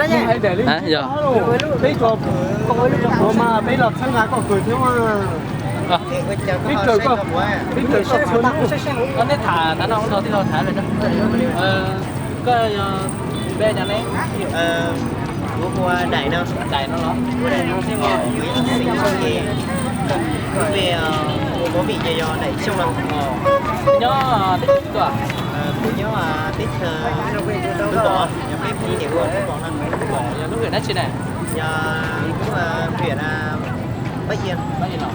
Hab, yog. Peb los txhawb nqa koj kawg thiab. Peb raws koj, peb raws koj txhua lub. Koj neb tham, tham no ua tij laug tham lawm. Koj yog npe cas ne? Kuv hu ua Daim no. Daim no los? Kuv ib xeem no ces kuv npe ua movie ces yog Daim Xyooj no. Nyob teb chaws twg tuaj? Kuv nyob teb chaws Tub Pov, yog peb Hmoob ces hu ua Tub Pov no. Yog lub hwm dab tsi ne? Yog lub hwm Pab Yias. Pab Yias los?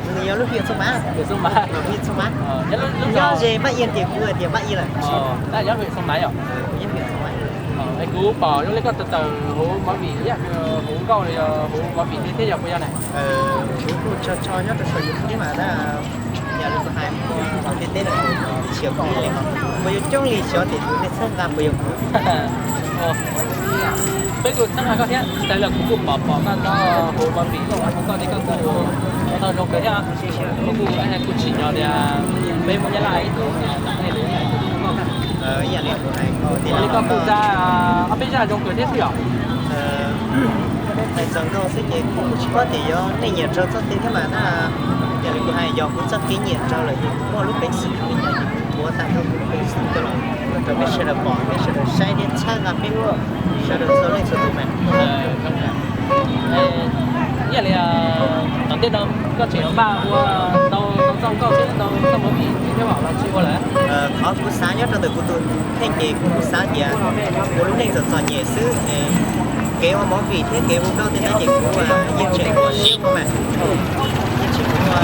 Nws yog lub hwm Txooj Mav. Hwm Txooj Mav. Hwm Txooj Mav. Nyob ze Pab Yias ces kuv tias Pab Yias lawm. Nyob hwm Txooj Mav yom? Kuv nyob hwm Txooj Mav. Es kuv pom zoo li koj tawm tawm huv movie ib yam huv nkauj los yog huv movie thiab, yog puas yog na? Kuv kuj tso tso nyob rau saum YouTube thiab mas na, yam li kuv hais ua teb teb no, tsis yog kuv ib leeg, puas yuav coob li xyov tias tus nej txhawb nqa puas yog kuv. Peb kuj txhawb nqa koj thiab, tsis tas li los kuv kuj pom pom koj nyob huv movie, koj ces koj kuj ua tau zoo kawg thiab. Kuv kuj, kuj tsim nyog tias peb Hmoob Nyab Laj ib tug, ib yam li koj kuj tsa ob peb zaj zoo kawg thiab xwb yom. Hais txog nkauj xwb ces kuv kuj tsis paub tias yog nej nyiam raug txoj twg thiab mas na, yam li kuv hais yog kuv txoj kev nyiam raug lawm ces kuv muaj lub peev xwm li cas ces kuv tuav tag nrho kuv lub peev xwm coj los rau peb sawv daws pom, peb sawv daws saib thiab txhawb nqa peb sawv daws txhua leej txhua tus mas. Ib yam li tom ntej no koj tseem npaj ua ntau txoj nkauj thiab ntau txoj movie thiab los tsis ua lawm? Qhov kuv xav nyob rau ntawm kuv tus kheej ces kuv xav tias kuv lub neej txom txom nyem xwb, kev ua movie thiab kev ua nkauj tej ntawd ces kuv yeej tseem ua siab kawg mas. Yeej tseem ua,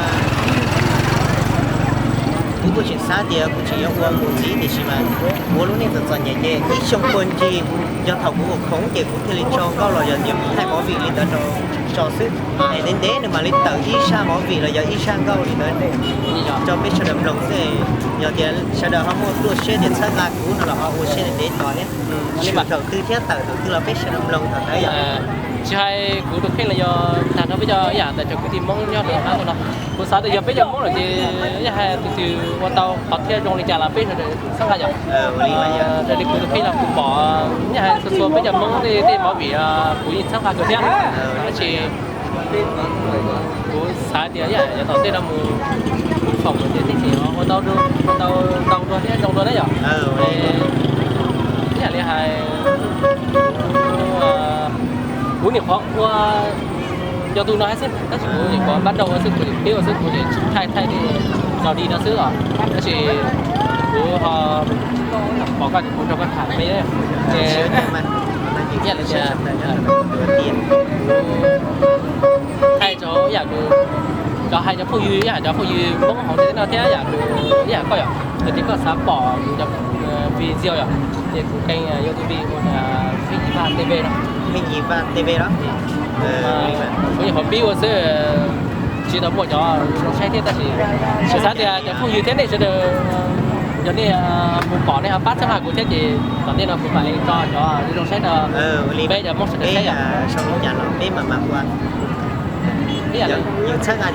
kuv kuj tseem xav tias kuv tseem yuav ua mus ntxiv tiam sis mas kuv lub neej txom txom nyem ces ib xyoo puag ncig yog thaum kuv ua khoom ces kuv thiaj li tso nkauj los yog tias kuv thaij movie li ntawd rau tso xwb. Es ntev ntev nws mam li tawm ib zaj movie los yog ib zaj nkauj li ntawd rau peb sawv daws mloog xwb. Yog tias sawv daws ho muaj pluaj siab tias txhawb nqa kuv no los ho ua siab ntev ntev tos thiab. Thaum twg thiab tawm thaum twg los peb sawv daws mloog thaum ntawd yom. Tsis hais kuv tus kheej los yog tag nrho peb cov ib yam tawm cov kwv tij Hmoob nyob rau qab tuaj no, kuv xav tias yog peb cov Hmoob lawm ces yeej hais tus twg ua tau qhov thiab zoo li cas los peb sawv daws txhawb nqa yom. Raws li kuv tus kheej no kuv pom yeej hais txhua txhua peb cov Hmoob tej movie kuv yeej txhawb nqa kawg thiab. Tab sis kuv xav tias ib yam yav tom ntej no mus foom tias tej tseem ua ntau, ntau, ntau dua thiab zoo dua na yom. Ib yam li hais kuv nyuam qhuav ua nco tus no hais xwb, tab sis kuv nyuam qhuav npaj rau ua xwb, kuv nyuam qhuav ua xwb, kuv nyuam qhuav thaij thaij li no li no xwb os. Tab sis kuv ho pom koj ces kuv nrog koj tham me, ces ib yam li tias kuv thaij rau ib yam cov, cov hais cov phooj ywg, ib yam cov phooj ywg Hmoob hauv ntiaj teb no thiab ib yam, ib yam koj yom, yog tias koj xav pom kuv cov video yom, ces kuv kênh YouTube hu ua Pheej Yig Vaj T V no. Pheej Yig Vaj T V no. Kuv nyuam qhuav pib ua xwb, tsis tau muaj cov zoo saib thiab tab sis kuv xav tias cov phooj ywg thiab nej sawv daws, yog nej mus pom nej ho pab txhawb nqa kuv thiab ces tom ntej no kuv mam li tso cov zoo saib rau peb cov Hmoob sawv daws saib yom. Peb mam mam ua. Ib yam li yus txhawb nqa